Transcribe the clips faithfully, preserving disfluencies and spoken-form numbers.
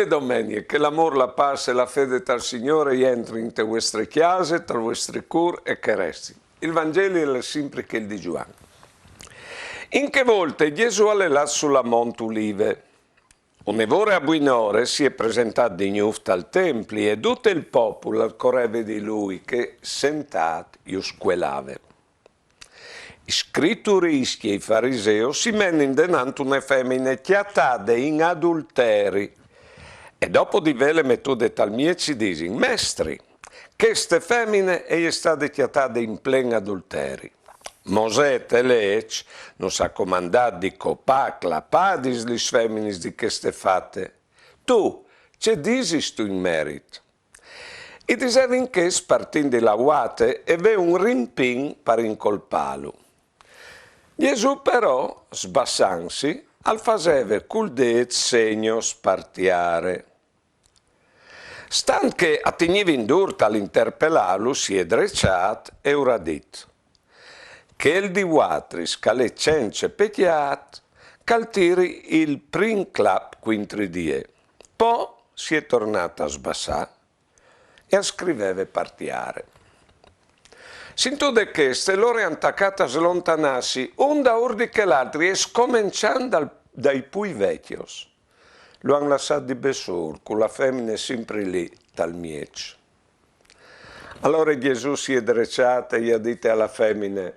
Domenie, che l'amôr, la pâs e la fede tal Signôr a jentrin inte vuestre cjase, tal vuestri cûr e che a restin. Il Vangeli al è simpri chel di Zuan. In chê volte Jesù al è lât su la Mont Ulive. Une vore a buinore si è presentât di gnûf tal templi e dut il popul al coreve di lui che, sentât, ju scuelave. I scrituriscj e i fariseus si menin denant une femine cjatade in adulteri. E dopo di vêle metude tal mieç i disin: Mestri, cheste femine e je stade cjatade in plen adulteri. Mosè te leç nus à comandât di copâ, clapâ, dîs, lis feminis di cheste fate. Tu, ce disistu in merit? I disevin chest par tindi la vuate e vê un rimpin par incolpâlu. Jesù però, sbassantsi, al faseve cul dêt segnos par tiare. Stant che a tignivin dûr tal interpelâlu, si è dreçât e ur à dit: Chel di vuatris che al è cence pecjât, che al tiri il prin clap cuintri di jê. Po si è tornât a sbassâ e al scriveve par tiare. Sintude cheste, lôr a àn tacât a slontanâsi un daûr di chel altri e scomençant dal, dai plui vecjos. Lu àn lassât di bessôl, cu la femine simpri li, tal mieç. Alore Jesù si è dreçât e i à dite a la femine: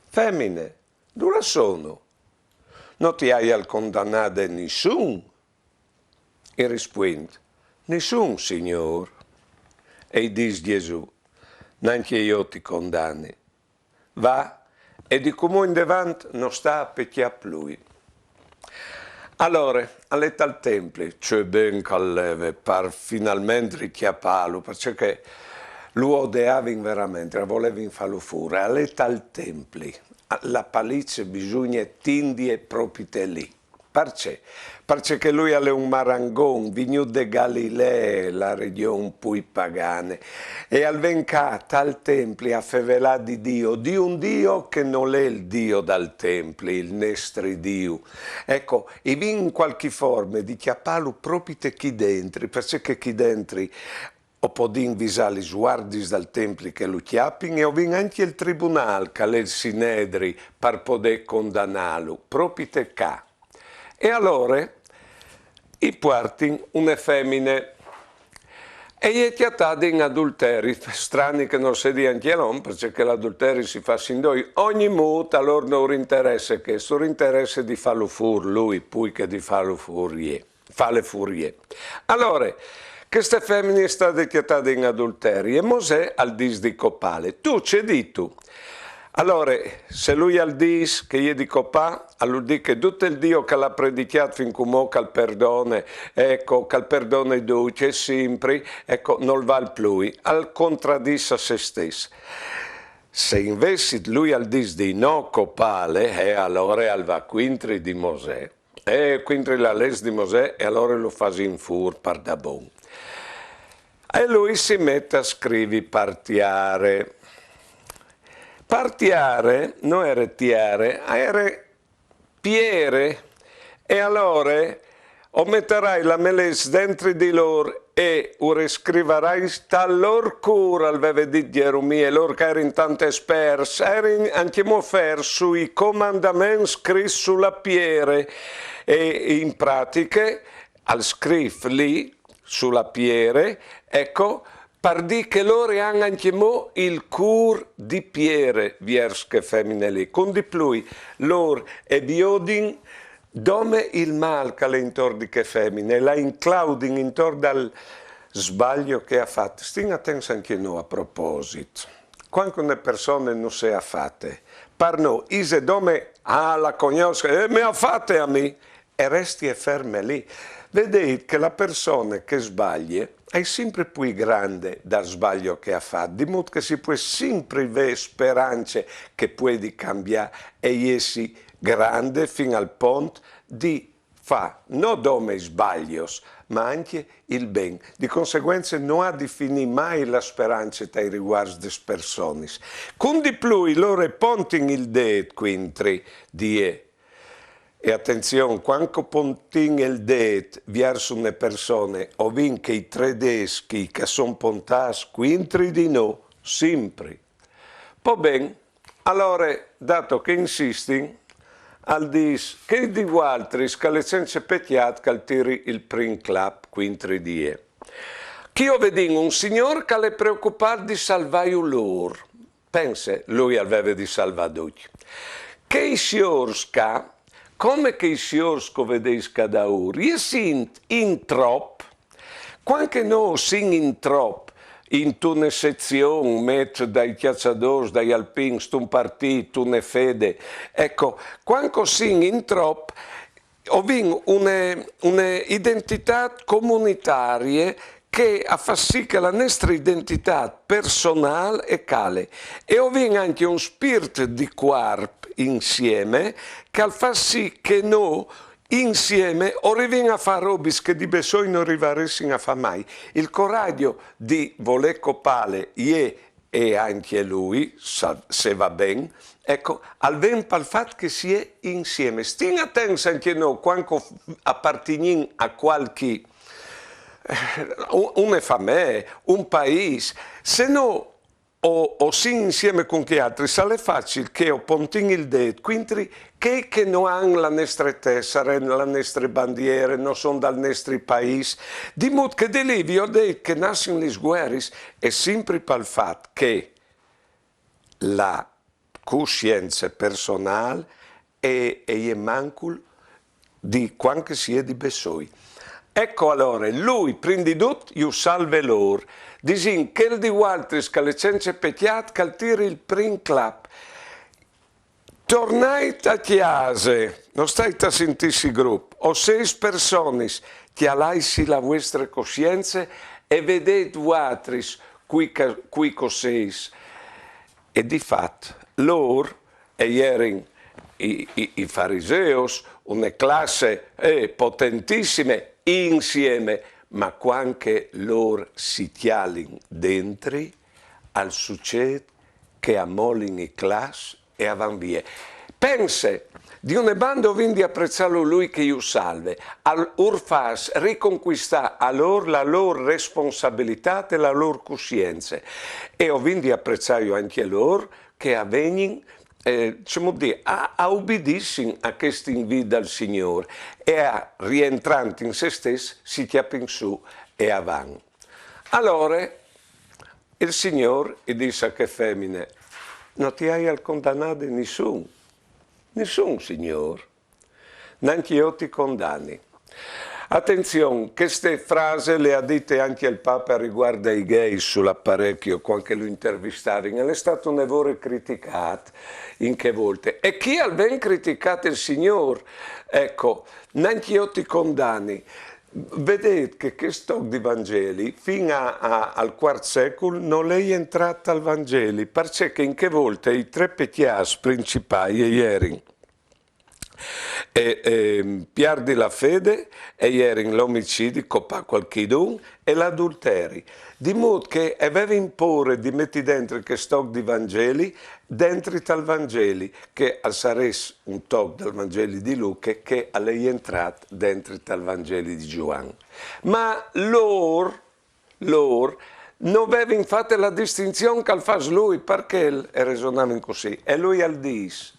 Femine, dulà sono? No ti aial condanade nissun? I rispuint: Nissun, Signôr. E i dîs Jesù: Nancje jo ti condani. Va, e di cumò indevant no stâ a pecjâ plui. Alore, al è tal templi, ce ben che al leve, par finalmentri cjapâlu, parcè che lu odeavin veramentri, a volevin fâlu fûr. Al è tal templi, la palice bisugne tindie propite li. Parcè? Parcè che lui al è un marangon, vignût de Galilee, la regjon plui pagane, e al ven ca tal templi a fevelâ di Diu, di un Diu che nol è il Diu dal templi, il nestri Diu. Eco, i vin in cualchi forme di cjapâlu propite chi dentri, parcè che chi dentri o podìn visâ lis vuardiis dal templi che lu cjapin e o vin ancje il tribunâl, che al è il Sinedri, par podê condanâlu, propite ca. E alore i puartin une femine e e je cjatade in adulteri. Strani che nol sedi ancje l'om, parcè che l'adulteri si fâs in doi. Ognimût, alore no ur interesse chest, ur interesse di fâlu fûr lui, plui che di fâlu fûr jê. Fâle fûr jê. Alore, cheste femine e je stade cjatade in adulteri e Mosè al dîs di copâle. Tu ce distu? Alore, se lui al dîs che e je di copâ, al vûl dî che dut il Diu che al à predicjât fin cumò, che al perdone, eco, che al perdone ducj e simpri, eco, nol vâl plui, al contradîs a se stes. Se invezit lui al dîs di no copâle, eh, alore al va cuintri di Mosè. E cuintri la leç di Mosè, e alore lu fasìn fûr pardabon. E lui si met a scrivi par tiare. Par tiare, no ere tiare, a ere piere. E alore o metarai la mê leç dentri di lôr e ur e scrivarai tal lôr cûr, al veve dit Gjerumie, lôr che a erin tant esperts, a erin ancjemò ferts sui comandaments scrits su la piere, e in pratiche al scrîf li su la piere, eco, par dî che lôr a àn ancjemò il cûr di piere viers chê femine li. Cun di plui, lôr e viodin dome il mâl che al è intor di chê femine, la inclaudin intor dal sbalio che e à fat. Stin atents ancje nô a proposit. Cuant che une persone no se à fate, par nô ise dome: ah, la cognòs, e me à fate a mi, e reste ferme li. Vedêt che la persone che e sbalie e je simpri plui grande dal sbalio che e à fat, di mût che si pues simpri vê sperance che e puedi cambiâ e jessi grande fin al pont di fâ no dome i sbalios, ma ancje il ben. Di conseguence no à di finî mai la sperance tai rivuarts des personis. Cun di plui lôr e pontin il dêt cuintri di jê. E atenzion, cuant che o pontìn il dêt viers une persone, o vin che i trê dêts che a son pontâts cuintri di nô, simpri. Po ben, alore, dato che insistin, al dîs: chei di vualtris che al è cence pecjât che al tiri il prin clap cuintri di jê. Chi o vedìn un signôr che al è preocupât di salvâju lôr. Pense, lui al veve di salvâ ducj. Chei siôrs ca, come chei siôrs che o vedeis ca daûr, a jessin in trop, cuant che nô o sin in trop, intune sezion, met dai cjaçadôrs, dai alpins, tun partît, tune fede, eco, cuant che o sin in trop, o vin une, une identitât comunitarie che a fâs sì che la nestre identitât personâl e cale. E o vin ancje un spirt di cuarp insiemi, che al fâs sì che nô insiemi o rivìn a fâ robis che di bessôi no rivaressin a fâ mai. Il coragjo di volê copâle jê e ancje lui, sa-, se va ben, eco, al ven pal fat che si è insiemi. Stin atents ancje nô, cuant che o f-, apartignìn a cualchi, eh, u-, une famee, un paîs, se nô o, o sin insiemi cun chei altris, al è facil che o pontìn il dêt cuintri chei che no àn la nestre tessare, la nestre bandiere, no son dal nestri paîs. Di mût che di li viodêt che a nassin lis vueris, e simpri pal fat che la cussience personâl e, e je mancul di cuant che si è di bessôi. Eco alore, lui, prin di dut, ju salve lôr, disint: chel di vualtris che al è cence pecjât, che al tiri il prin clap. Tornait a cjase, no stait a sintîsi grup, o sês personis, cjalaitsi la vuestre cussience e vedêt vualtris cui ca-, cui che o sês. E di fat, lôr a jerin i, i, i fariseus, une classe, eh, potentissime, insiemi, ma cuant che lôr si cjalin dentri, al sucêt che a molin i claps e a van vie. Pense, di une bande o vin di apreçâlu lui che ju salve, al, ur fâs riconcuistâ a lôr la lôr responsabilitât e la lôr cussience, e o vin di apreçâju ancje lôr che a vegnin, eh, cemût dî, a, a ubidissin a chest invît dal Signôr e a, rientrant in se stes, si cjapin sù e a van. Alore, il Signôr i dîs a chê femine: no ti aial condanade nissun? Nissun, Signôr. Nancje jo ti condani. Atenzion, cheste frase le à dite ancje il Pape a riguart dai gay sul Apparecchio, cuant che lu intervistavin. Al è stât une vore criticât in chê volte. E chi al ven criticât il Signôr? Eco, nancje jo ti condani. Vedêt che chest toc di Vangeli, fin a, a, al cuart secul, nol è jentrât tal Vangeli, parcè che in chê volte i trê pecjâts principâi a jerin, eh, eh, piardi la fede, a jerin l'omicidi, copâ cualchidun, e l'adulteri. Di mût che a vevin pôre di meti dentri chest toc di Vangeli, dentri tal Vangeli, che al sarès un toc dal Vangeli di Luche, che al è jentrât dentri tal Vangeli di Zuan. Ma lôr, lôr, no vevin fate la distinzion che al fâs lui, parcè a resonavin cussì. E lui al dîs: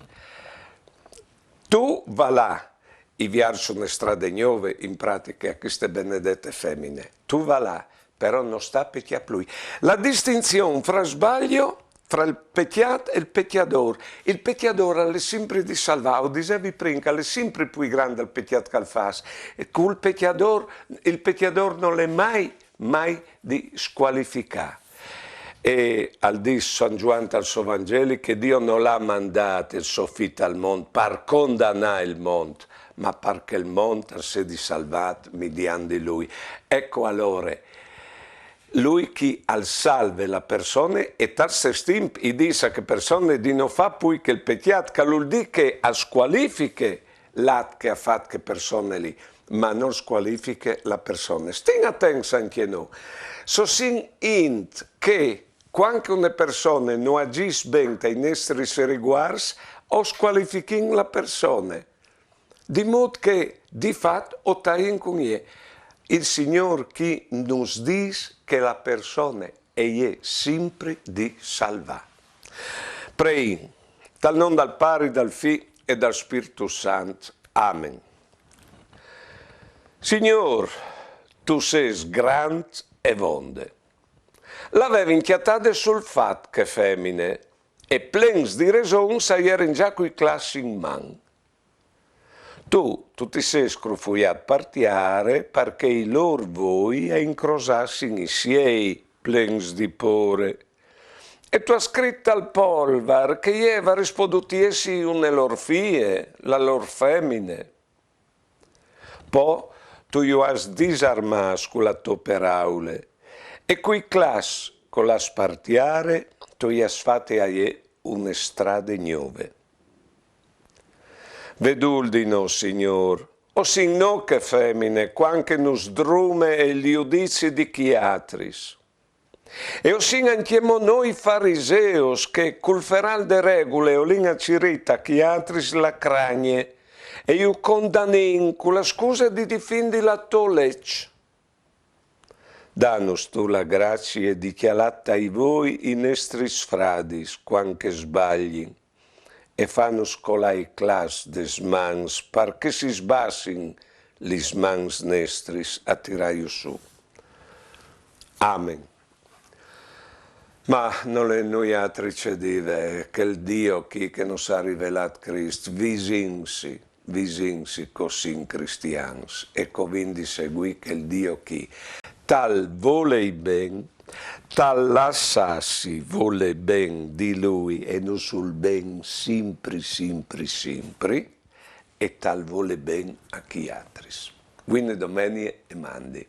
tu va là, i viers une strade gnove, in pratiche, a cheste benedete femine. Tu va là, però no sta pecjâ plui. La distinzion fra sbalio, fra il pecjât e il pecjadôr. Il pecjadôr al è simpri di salvâ, o disevi prin che al è simpri plui grant il pecjât che al fâs. E cul pecjadôr, il pecjadôr nol è mai, mai di scualificâ. E al dîs San Zuan tal so Vangeli che Diu nol à mandât il so fi tal mont par condanâ il mont, ma par che il mont al sedi salvât midiant di lui. Eco alore, lui chi al salve la persone e tal stes timp i dîs a chê persone di no fâ plui chel pecjât, che al vûl dî che al scualifiche l'at che à fat chê persone li, ma nol scualifiche la persone. Stin atents ancje nô. Se o sin int che cuant che une persone no agjìs ben tai nestris riguarts, o scualifichìn la persone. Di mût che, di fat, o taìn cun jê. Il Signôr chi nus dîs che la persone e je simpri di salvâ. Preìn, tal non dal Pari, dal Fi e dal Spirtu Sant. Amen. Signôr, tu sês grant e vonde. La vevin cjatade sul fat chê femine, e plens di resons a jerin za cui class in man. Tu, tu ti sês scrufuiât par tiare, par che i lôr voi a incrosassin i siei, plens di pôre. E tu âs scrit tal polvar che jê e varès podût jessi une lôr fie, la lôr femine. Po tu ju âs disarmâts cu la tô peraule, e cui class che o lâs par tiare, tu i âs fate a jê une strade gnove. Vedûl di nô, Signôr, o sin nô chê femine, cuant che nus drume il judizi di chei altris. E o sin ancjemò nô i fariseus che cul feral de regule o lin acirît a chei altris la cragne e ju condanìn cu la scuse di difindi la tô leç. Danus tu la gracie di cjalâ tai voi i nestris fradis cuant che sbaglin, e fanus colâ i claps des mans, par che si sbassin lis mans nestris a tirâju sù. Amen. Ma nol è nuialtri ce dî, eh, chel Diu chi che nus à rivelât Crist, visìnsi, visìnsi che o sin cristians e che o vin di seguî chel Diu chi. Tal vole i ben, tal lassâsi volê ben di lui e nus vûl ben simpri, simpri, simpri, e tal vole ben a chei altris. Buine domenie e mandi.